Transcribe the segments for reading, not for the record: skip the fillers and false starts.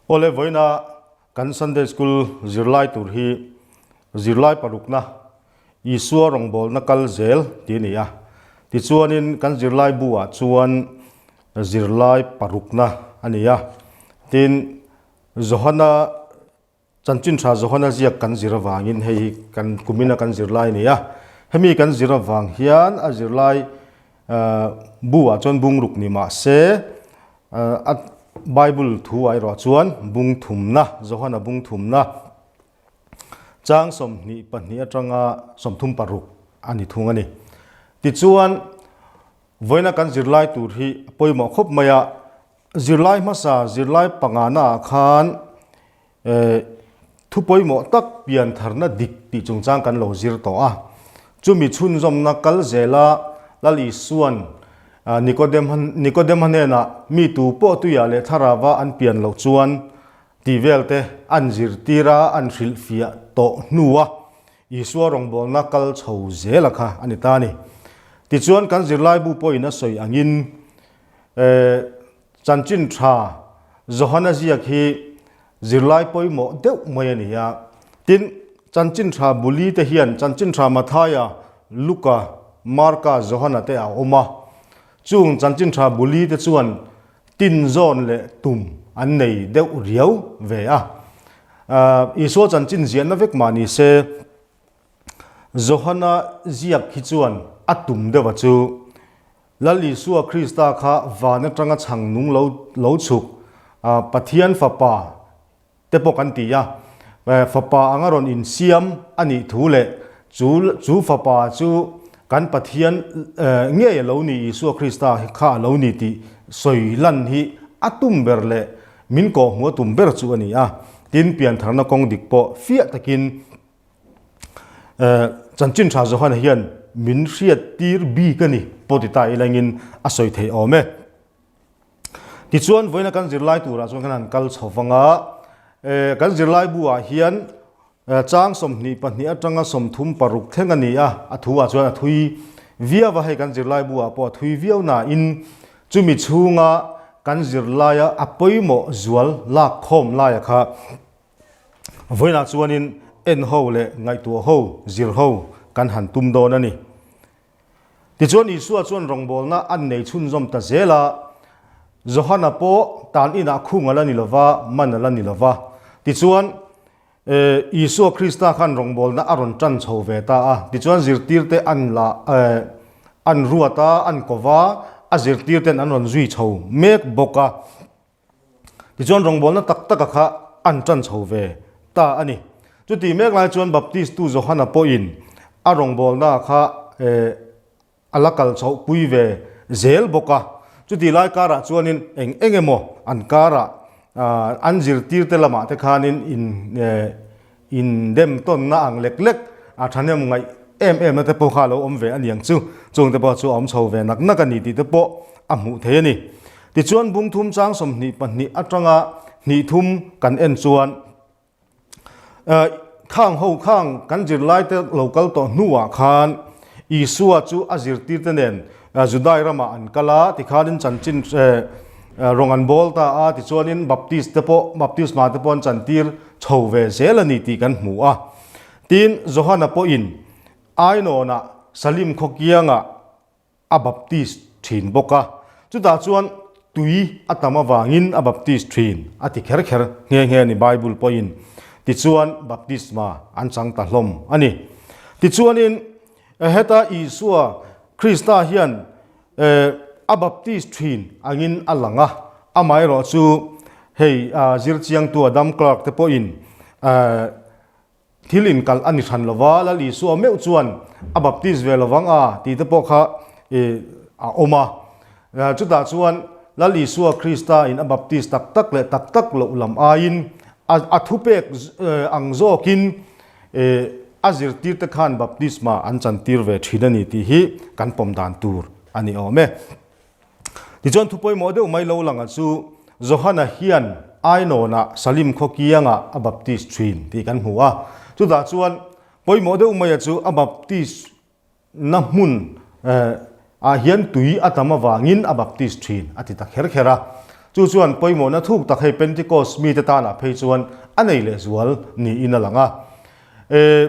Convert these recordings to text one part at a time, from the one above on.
Awle vawiina kan Sunday School zirlai tur hi zirlai parukna Isua rawngbawlna kal zel tih a ni a. Tichuanin kan zirlai bu ah chuan zirlai parukna a ni a. Tin, Johana Chanchin tha Johana ziak kan zir avangin hei hi kan kumina kan zirlai a ni a. Hemi kan zir avang hian a zirlai bu ah chuan bungruk ni mah se a Bible thu ah erawh chuan bung thumna, Johana bung thumna chang 22 atanga 36 a ni thung a ni. Tichuan vawiina kan zirlai tur hi a pawimawh khawp mai a, zirlai hmasa zirlai pangana ah khan Thu pawimawh tak pian tharna dik tih chungchang kan lo zir tawh a. Chumi chhunzawmna kal zela Lal Isua'n Nikodem hnenah mi tu pawh tuiah leh thlarava an pian loh chuan tih vel te an zirtir a, an hrilhfiah tawh hnua Isua rawngbawlna kal chho zela kha a ni ta a ni. Tichuan kan zirlaibu pawhin a sawi angin Chanchin tha Johana ziak hi zirlai pawimawh deuh mai a ni a. Tin, chanchin tha Buli te hian chanchin tha Mathaia, Luka, Marka, Johana te a awm a. Chung chanchin tha Buli te chuan tin zawn leh tum an nei deuh riau ve a. Isua chanchin ziahna vek mah ni se, Johana ziak hi chuan a tum deuh a chu. Lal Isua Krista kha van atanga chhang nung lo lo chhuk Pathian Fapa te pawh kan ti a, Fapa anga rawn insiam a nih thu leh chu chu Fapa chu kan Pathian ngei a lo ni Isua Krista kha a lo ni tih sawi lan hi a tum ber leh min kawhhmuh a tum ber chu a ni a. Tin, piantharna kawng dik pawh fiah takin Chanchin tha Johana hian min hriat tir bik a ni pawh ti ta ilangin a sawi thei awm e. Tichuan vawiina kan zirlai turah chuan kan han kal chho vang a, kan zirlai bu ah hian chang 22 atanga 36 thleng a ni a, a thu ah chuan a thui viau a, hei kan zirlai bu ah pawh a thui viau nain chumi chhunga kan zirlaia a pawimawh zual lak khawm laia kha Vawiinah chuanin en ho leh ngaihtuah ho, zir ho kan han tum dawn a ni. Tichuan Isua chuan rawngbawlna an nei chhunzawm ta zel a, Johana pawh tan inah khung a la ni lova, man a la ni lova. Tichuan Isua Krista khan rawngbawlna a rawn tan chho ve ta a, tichuan zirtirte an la an ruat a, an ko va, a zirtirten an rawn zui chho mek bawk a. Tichuan rawngbawlna tak taka kha an tan chho ve ta a ni. Chuti mek lai chuan Baptistu Johana pawhin a rawngbawlna kha a la kal chhoh pui ve zel bawk a. Chuti lai karah chuanin eng eng emaw an karah an zirtirte lamah te khanin in Indem tawnna ang lek lek a thahnem ngaih em em na te pawh kha a lo awm ve a niang chu. Chung te pawh chu a awm chho ve nak nak a ni tih te pawh a hmuh thei a ni. Tichuan bungthum chang 22 atanga hnih thum kan en chuan khang ho khang kan zirlai te lo kal tawh hnuah khan Isua chu a zirtir te nen Judai ramah an kal a, tikhanin chanchin rawng an bawl ta a, tichuanin Baptist te pawh, Baptisma te pawh an chantir chho ve zel a ni tih kan hmu a. Tin, Johana pawhin Ainawnah Salim khaw kiangah a baptist thin bawk a, chutah chuan tui a tam avangin a baptist thin a ti kher kher nghe nghe a ni Bible pawhin. Tichuan baptisma an chang ta hlawm a ni. Tichuanin Heta Isua Krista hian a baptist thin angin a lang a, amaherawh chu hei zirchiangtu Adam Clarke te pawhin thil inkalh a ni hran lova, Lal Isua meuh chuan a baptist ve lovang a tih te pawh kha a awm a. Chutah chuan Lal Isua Krista in a baptist tak tak leh tak tak loh lam aiin a thupek ang zawkin A zirtirte khan baptisma an chantir ve thin a ni tih hi kan pawm dan tur a ni awm e. Tichuan thu pawimawh deuh mai lo langa chu Johana hian Ainawnah Salim khaw kiangah a baptist thin tih kan hmu a. Chutah chuan pawimawh deuh maia chu a baptist na hmun ah hian tui a tam avangin a baptist thin a ti ta kher kher a. Chu chuan pawimawhna thuk tak hei Pentecost mite tanah phei chuan a nei lehzual niin a lang a. E,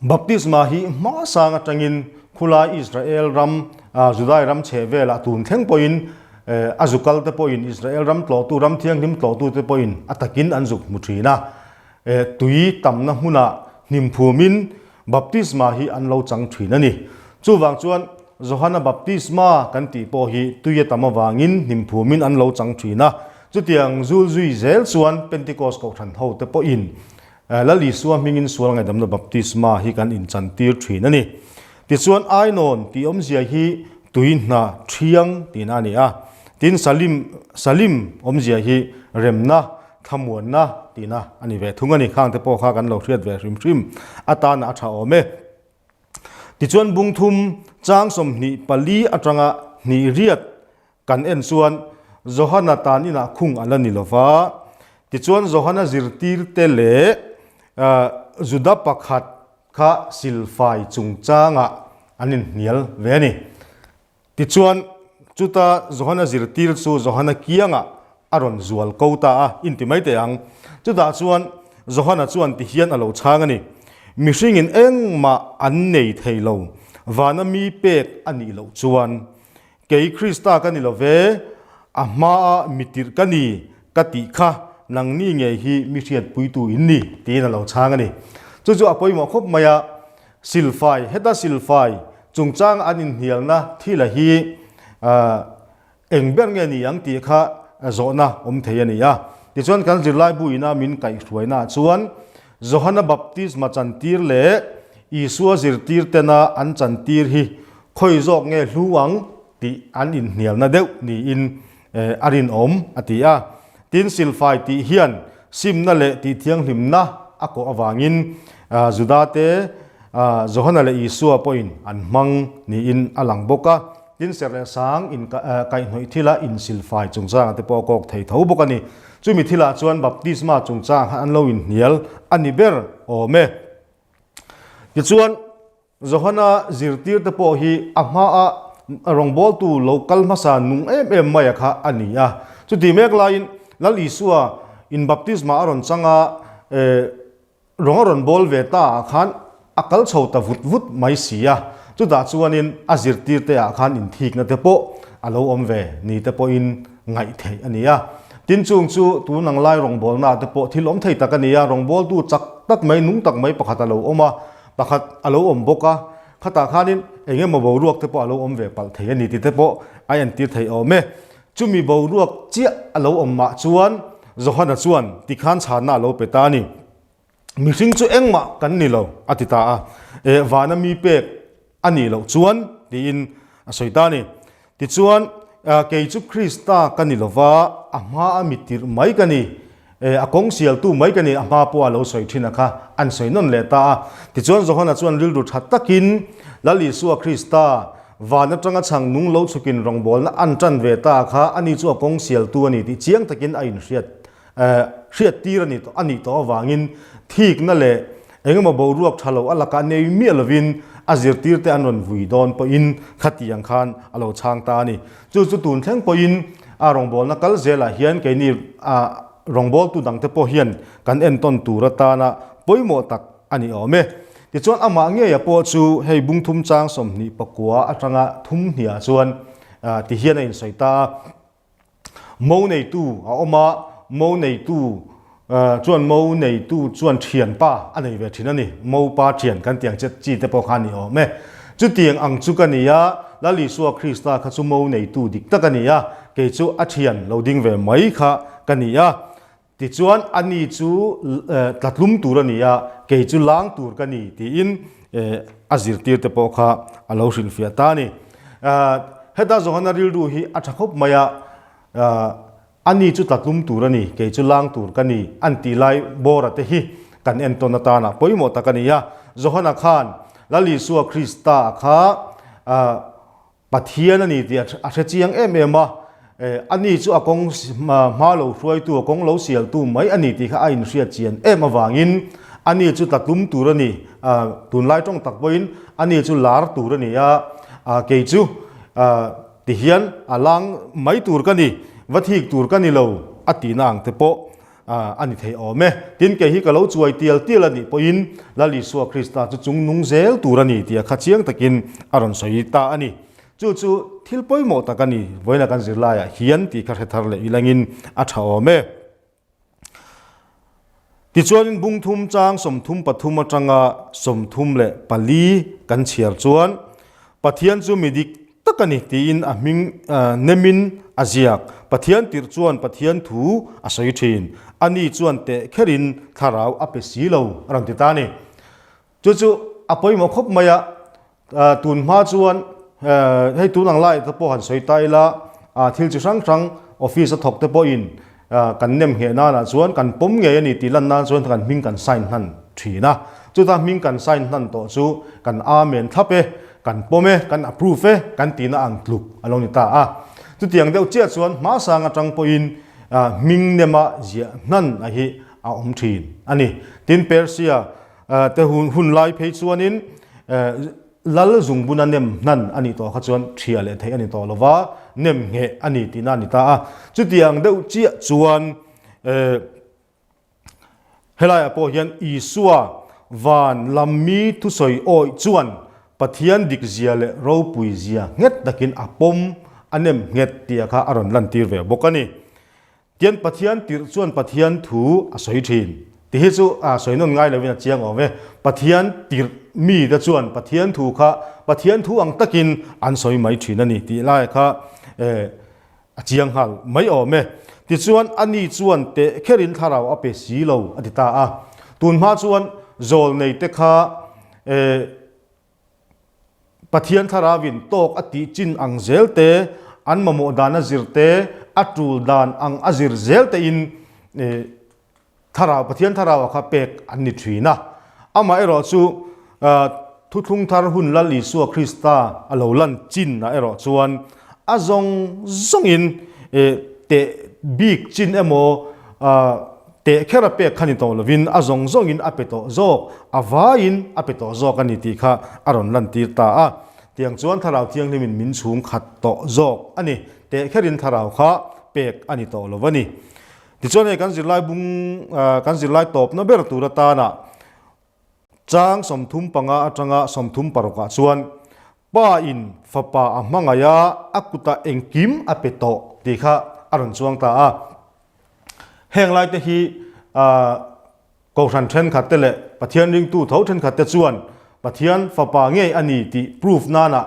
Baptisma hi hmasang atangin khulai Israel ram, Judai ram chheh velah tun thleng pawhin a zu kal te pawhin Israel ram tlawhtu, ram thianghlim tlawhtu te pawhin a takin an zuk hmu thin a. Tui tamna hmunah hnim phumin baptisma hi an lo chang thin a ni. Chuvang chuan Johana baptisma kan tih pawh hi tui a tam avangin hnim phumin an lo chang thin a. Chutiang zul zui zel chuan Pentecost kohhran ho te pawhin Lal Isua hmingin sual ngaihdamna baptisma hi kan inchantir thin a ni. Tichuan Ainawn tih awmzia hi tui hna thiang tihna a ni a. Tin Salim, Salim awmzia hi remna, thlamuanna tihna a ni ve thung a ni. Khangte pawh kha kan lo hriat ve hrim hrim atana a tha awm e. Tichuan bungthum chang 24 atanga hnih riat Kan en chuan Johana tan inah khung a la ni lo va, tichuan Johana zirtirte leh Juda pakhat kha silfai chungchangah an inhnial ve a ni. Tichuan chuta Johana zirtir chu Johana kiangah a rawn zual ko ta a, inti mai teh ang. Chutah chuan Johana chuan tihian a lo chhang a ni, Mihringin engmah an nei thei lo, vana mi pek a nih loh chuan. Kei Krista ka ni lo ve, a hmaa mi tirh ka ni ka tih kha nangni ngei hi mi hriatpuitu in ni, tiin a lo chhang a ni. Chu chu a pawimawh khawp mai a, silfai, heta silfai chungchang an inhnialna thila hi eng ber nge ni ang tih kha zawhna awm thei a ni a. Tichuan kan zirlaibu ina min kaihhruainaah chuan Johana baptisma chantir leh Isua zirtir tena an chantir hi khawi zawk nge hlu ang tih an inhnialna deuh niin a rinawm a ti a. Tin, silfai tih hian simna leh tihthianghlimna a kawh avangin Juda te, Johana leh Isua pawhin an hmang niin a lang bawk a. Tin, serh leh sang in kaihhnawih thila insilfai chungchangah te pawh a kawk thei tho bawk a ni. Chumi thilah chuan baptisma chungchang kha an lo inhnial a ni ber awm e. Tichuan, Johana zirtirte pawh hi a hmaa rawngbawltu lo kal hmasa nung em em maia kha a ni a. Chuti mek laiin Lal Isua in baptisma a rawn chang a, Rawng a rawn bawl ve ta ah khan a kal chho ta vut vut mai si a, chutah chuanin a zirtirte ah khan inthikna te pawh a lo awm ve ni te pawhin ngaih theih a ni a. Tin chung chu tun ang lai rawngbawlna ah te pawh thil awm thei tak a ni a, rawngbawltu chak tak mai nung tak mai pakhat a lo awm a, pakhat a lo awm bawk a, khatah khanin eng emaw boruak te pawh a lo awm ve palh thei a ni tih te pawh a entir theih awm e. Chumi boruak chiah a lo awm mah chuan Johana chuan tikhan chhanna a lo pe ta a ni. Mihring chu engmah kan ni lo a ti ta a, e vana mi pek a nih loh chuan tiin a sawi ta a ni. Tichuan kei chu Krista ka ni lova, a hma a mi tirh mai ka ni, e a kawng sialtu mai ka ni a hma pawh a lo sawi thin a kha an sawi nawn leh ta a. Tichuan Johana chuan rilru tha takin Lal Isua Krista Van atanga chhang nung lo chhukin rawngbawlna an tan ve ta kha ani chu a kawng sialtu a ni tih chiang takin a inhriat hriattir a ni a nih tawh avangin thikna leh engemaw boruak tha lo a lakah nei miah lovin a zirtirte an rawn vui dawn pawhin khatiang khan a lo chhang ta a ni. Chu chu tun thleng pawhin a rawngbawlna kal zelah hian keini rawngbawltu dangte pawh hian kan entawn tur atana pawimawh tak a ni awm e. Tichuan amah ngeia pawh chu hei bungthum chang 29 atanga thum hniah chuan ti hian a insawi ta a. Mo neitu a awm a, mo neitu chuan mo neitu chuan thianpa a nei ve thin a ni. Mo pa thian kan tiang che chi te pawh kha a ni awm e. Chutiang ang chu ka ni a, Lal Isua Krista kha chu mo neitu dik tak a ni a, kei chu a thian lo ding ve mai kha ka ni a. Tichuan, ani chu tlatlum tur a ni a, kei chu lang tur ka ni, tiin a zirtirte pawh kha a lo hrilhfiah ta a ni. Heta Johana rilru hi a tha khawp mai a, ani chu tlatlum tur a ni, kei chu lang tur ka ni, an tih lai bawra te hi kan entawn atana pawimawh tak a ni a. Johana khan Lal Isua Krista kha Pathian a ni tih a hre chiang em em a, ani chu a kawng hma lo hruaitu, a kawng lo sialtu mai a ni tih kha a inhriat chian em avangin ani chu tlatlum tur a ni, tunlai tawng tak pawhin ani chu lar tur a ni a, kei chu tihian a lang mai tur ka ni. va thik tur ka ni lo a tihna ang te pawh a ni thei awm e. Tin, kei hi ka lo chuai tial tial a nih pawhin Lal Isua Krista chu chung nung zel tur a ni tih a kha chiang takin a rawn sawi ta a ni. Chu chu thil pawimawh tak a ni, vawiina kan zirlaiah hian tih kha hre thar leh ilangin a tha awm e. Tichuanin bung thum chang 33 atanga 34 kan chhiar chuan, Pathian chu mi dik tak a ni tiin a hming nemin a ziak. Pathian tirh chuan Pathian thu a sawi thin. Ani chuan teh kherin thlarau a pe si lo a rawn ti ta a ni. Chu chu a pawimawh khawp mai a, tun hma chuan hei tun ang lai te pawh han sawi ta ila, thil chi hrang hrang office a thawk te pawhin kan nem ngheh nanah chuan kan pawm ngei a ni tih lan nan chuan kan hming kan sign hnan thin a. Chuta hming kan sign hnan tawh chu kan amen thlap e, kan pawm e, kan approve e kan tihna ang tluk a lo ni ta a. Chutiang deuh chiah chuan hmasang atang pawhin hming nema ziah hnan a hi a awm thin a ni. Tin Persia Te hun lai phei chuanin lal zungbuna nem hnan a nih tawh kha chuan ṭhia leh theih a ni tawh lo va, nem ngheh a ni tihna a ni ta a. Chutiang deuh chiah chuan helaiah pawh hian Isua van lam mi thusawi awih chuan Pathian dikzia leh ropuizia nghet takin a pawm a nem nghet tih kha a rawn lantir ve bawk a ni. Tian Pathian tirh chuan Pathian thu a sawi thin. Ti hi chu a sawi nawn ngai lovin a chiang awm e. Pathian tirh mi te chuan Pathian thu kha Pathian thu ang takin an sawi mai thin a ni tih lai kha a chiang nghal mai awm e. Tichuan ani chuan teh kherin thlarau a pe si lo a ti ta a. Tun hma chuan zawlnei te kha Pathian thlarauin tawk a tih chin ang zel te, an mamawh dan a zir te, a tul dan ang a zir zel tein thlarau, Pathian thlarau a kha pek an ni thin a. Amaherawh chu Thuthlung Thar hun Lal Isua Krista a lo lan chin ah erawh chuan a zawng zawngin teh bik chin emaw Teh kher a pek kha ni tawh lovin a zawng zawngin a pe tawh zawk, a vaiin a pe tawh zawk a ni tih kha a rawn lantir ta a. Tiang chuan Thlarau Thianghlimin min chhung khat tawh zawk a ni. Teh kherin Thlarau kha pek a ni tawh lo a ni. Tichuan hei kan zirlai bung, kan zirlai tawpna ber tur atana Chang 35 atanga 36 ah chuan Pa in fapa a hmangaih a, a kutah engkim a pe tawh tih kha a rawn chuang ta a. Heng lai te hi Kohhran thenkhat te leh Pathian ringtu tho thenkhat te chuan Pathian fapa ngei a ni tih proof nana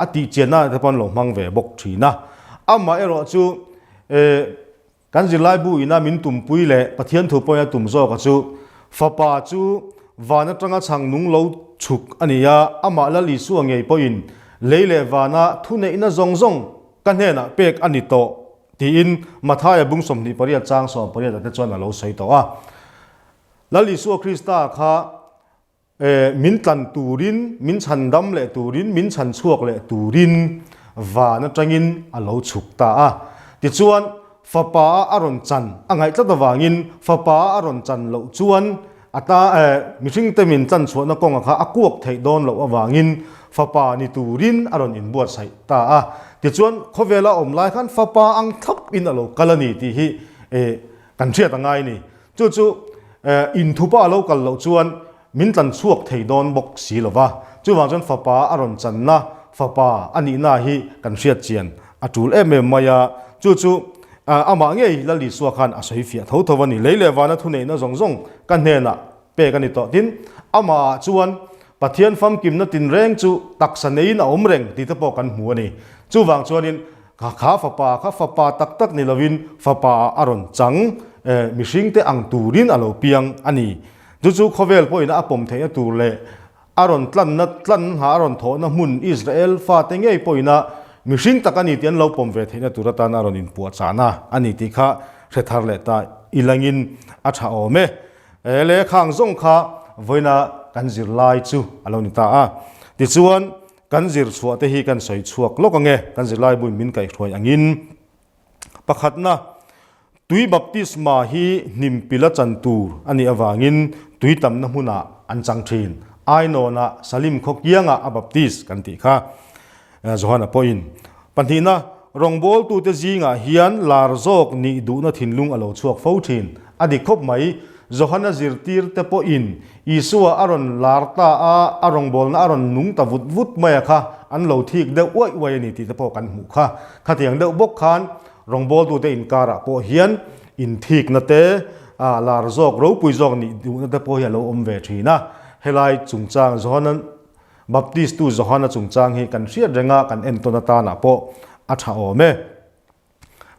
a tih chian nana te pawh an lo hmang ve bawk thin a. Amaherawh chu Kan zirlaibu ina min tumpui leh Pathian thu pawhin a tum zawk a chu, Fapa chu van atanga chhang nung lo chhuk a ni a, amah Lal Isua ngei pawhin lei leh vana thuneihna zawng zawng ka hnenah pek a ni tawh tiin Mathaia bung 28 chang 18 ah te chuan a lo sawi tawh a. Lal Isua Krista kha E, min tlan turin, min chhandam leh turin, min chhan chhuak leh turin van atangin a lo chhuk ta a. Tichuan, fapa a a rawn chan a ngaih tlat avangin fapa a a rawn chan loh chuan a ta, e, mihringte min tlan chhuahna kawnga kha a kuak theih dawn loh avangin fapa ni turin a rawn inbuatsaih ta a. Tichuan, khawvela awm lai khan fapa ang thlapin a lo kal a ni tih hi, e, kan hriat a ngai a ni. Chu chu inthupa a lo kal loh chuan min tlan chhuak thei dawn bawk si lo va. Chuvang chuan fapa a rawn channa, fapa a nihna hi kan hriat chian a tul em em mai a. Chu chu amah ngei Lal Isua khan a sawi fiah tho tho a ni. Lei leh vana thuneihna zawng zawng ka hnenah pek a ni tawh. Tin, amahah chuan Pathian famkimna tinreng chu taksa neiin a awm reng tih te pawh kan hmu a ni. Chuvang chuanin kha kha fapa kha fapa tak tak ni lovin fapa ah a rawn chang mihringte ang turin a lo piang a ni. Chu chu khawvel pawhin a pawm theihna tur leh a rawn tlanna tlanha a rawn thawhna hmun Israel fate ngei pawhin a mihring tak a ni tih an lo pawm ve theihna tur atan a rawn inpuahchahna a ni tih kha hre thar leh ta ilangin a tha awm e. He lehkhang zawng kha vawiina kan zirlai chu a lo ni ta a. Tichuan, kan zir chhuah te hi kan sawi chhuak lawk ang e, kan zirlai buin min kaihhruai angin. Pakhatna, tui baptisma hi hnimpila chan tur a nih avangin tui tamna hmunah an chang thin. Ainawnah Salim khaw kiangah a baptis kan tih kha Johana pawhin. Pahnihna. Rawngbawltute zingah hian lar zawk nih duhna thinlung a lo chhuak fo thin. A dik khawp mai. Johana zirtirte pawhin Isua a rawn lar ta a, a rawngbawlna a rawn nung ta vut vut mai a kha an lo thik deuh uaih uaih a ni tih te pawh kan hmuh kha. Khatiang deuh bawk khan rawngbawltute inkarah pawh hian inthikna te, lar zawk, ropui zawk nih duhna te pawh hi a lo awm ve thin a. Helai chungchang Johana Baptistu Johana chungchang hi kan hriat reng a, kan entawn atanah pawh a tha awm e.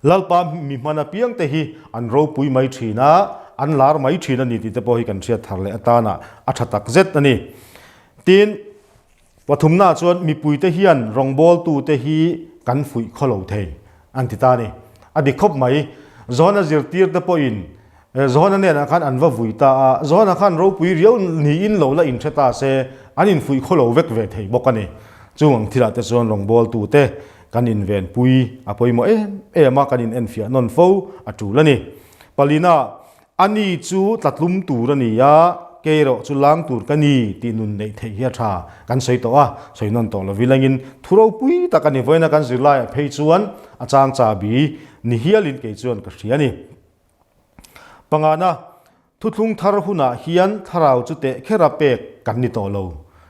Lalpa mi hman apiang te hi an ropui mai thin a, an lar mai thin a ni tih te pawh hi kan hriat thar leh atanah a tha tak zet a ni. Tin, pathumnaah chuan mipuite hian rawngbawltute hi kan fuih khaw lo thei an ti ta a ni. A dik khawp mai. Johana zirtirte pawhin Johana hnenah khan an va vui ta a, Johana khan ropui riau niin lo la inhre ta se, an infuih khaw lo vek ve thei bawk a ni. Chung ang thilah te chuan rawngbawltute kan invenpui a pawimawh em em a, kan inenfiah nawn fo a tul a ni. Palina, Ani chu tlatlum tur a ni a, kei erawh chu lang tur ka ni tih nun neih theih hi a tha. Kan sawi tawh a, sawi nawn tawh lovin langin thu ropui tak a ni. Vawiina kan zirlaiah phei chuan a chang chabi ni hialin kei chuan ka hria a ni. Pangana, Thuthlung thar hunah hian thlarau chu teh khera pek kan ni tawh lo.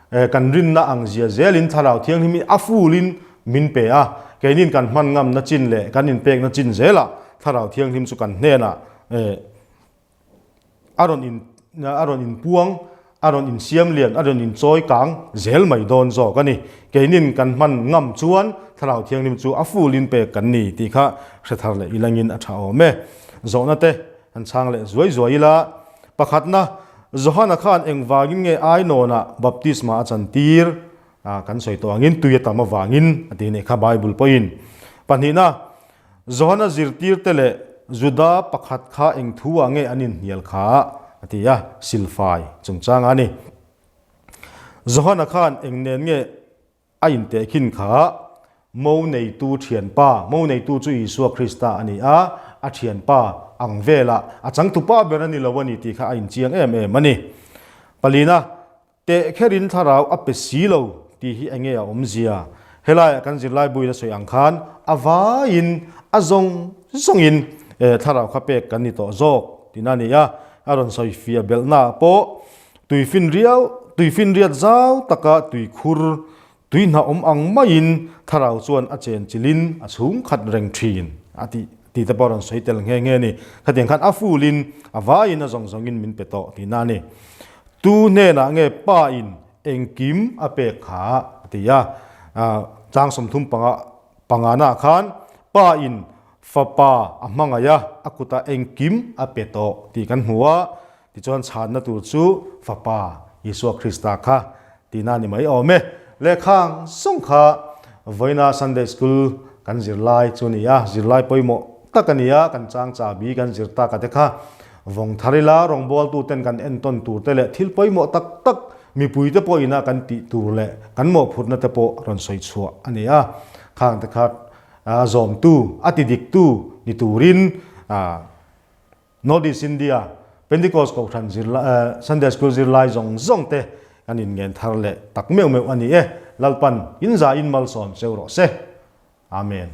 Kan rinna ang zia zelin thlarau thianghlim hi a fulin min pe a, keinin kan hman ngamna chin leh kan inpekna chin zelah thlarau thianghlim chu kan hnenah a rawn in a rawn inpuang, a rawn insiam lian, a rawn inchawi kang zel mai dawn zawk a ni. Keinin kan hman ngam chuan Thlarau Thianghlim chu a fulin pek kan ni tih kha hre thar leh ilangin a tha awm e. Zawhna te han chhang leh zuai zuai ila. Pakhatna, Johana khan engvangin nge Ainawnah baptisma a chantir? Kan sawi tawh angin tui a tam avangin a ti nih kha Bible pawhin. Pahnihna, Johana zirtirte leh Juda pakhat kha eng thu ah nge an inhnial kha? a ti a, silfai chungchanga a ni. Johana khan eng nen nge a intehkhin kha? Mo neitu thianpa, mo neitu chu Isua Krista a ni a, a thianpa ang velah a changtupa ber a ni lo a ni tih kha a inchiang em em a ni. Palina, Teh kherin thlarau a pe si lo tih hi enge a awmzia? Helaiah kan zirlai buin a sawi ang khan a vaiin a zawng zawngin thlarau kha pek kan ni tawh zawk tihna a ni a, a rawn sawi fiah belhnaah pawh tuifinriau tuifinriat zau taka tuikhur tui hna awm ang maiin thlarau chuan a chenchilhin a chhung khat reng thin a tih tih te pawh a rawn sawi tel nghe nghe a ni. Khatiang khan a fulin a vaiin a zawng zawngin min pe tawh tihna a ni. Tu hnenah nge pa in engkim a pek kha a ti a, chang 30 panga pangana khan pa in fapa a hmangaih a, a kutah engkim a pe tawh tih kan hmu a, tichuan chhanna tur chu fapa Isua Krista kha tihna a ni mai awm e. Lehkha ang zawng kha vawiina Sunday School kan zirlai chu a ni a, zirlai pawimawh tak a ni a, kan chang chabi kan zir tak a te kha vawng thar ila rawngbawltuten kan entawn tur te leh thil pawimawh tak tak mipuite pawhina kan tih tur leh kan mawhphurhna te pawh rawn sawi chhuah a ni a, khang te kha zawmtu, a tidiktu ni turin North East India Pentecost Kohhran zirlai Sunday School zirlai zawng zawng te kan inngen thar leh tak meuh meuh a ni e. Lalpan in za in malsawm cheu rawh se. Amen.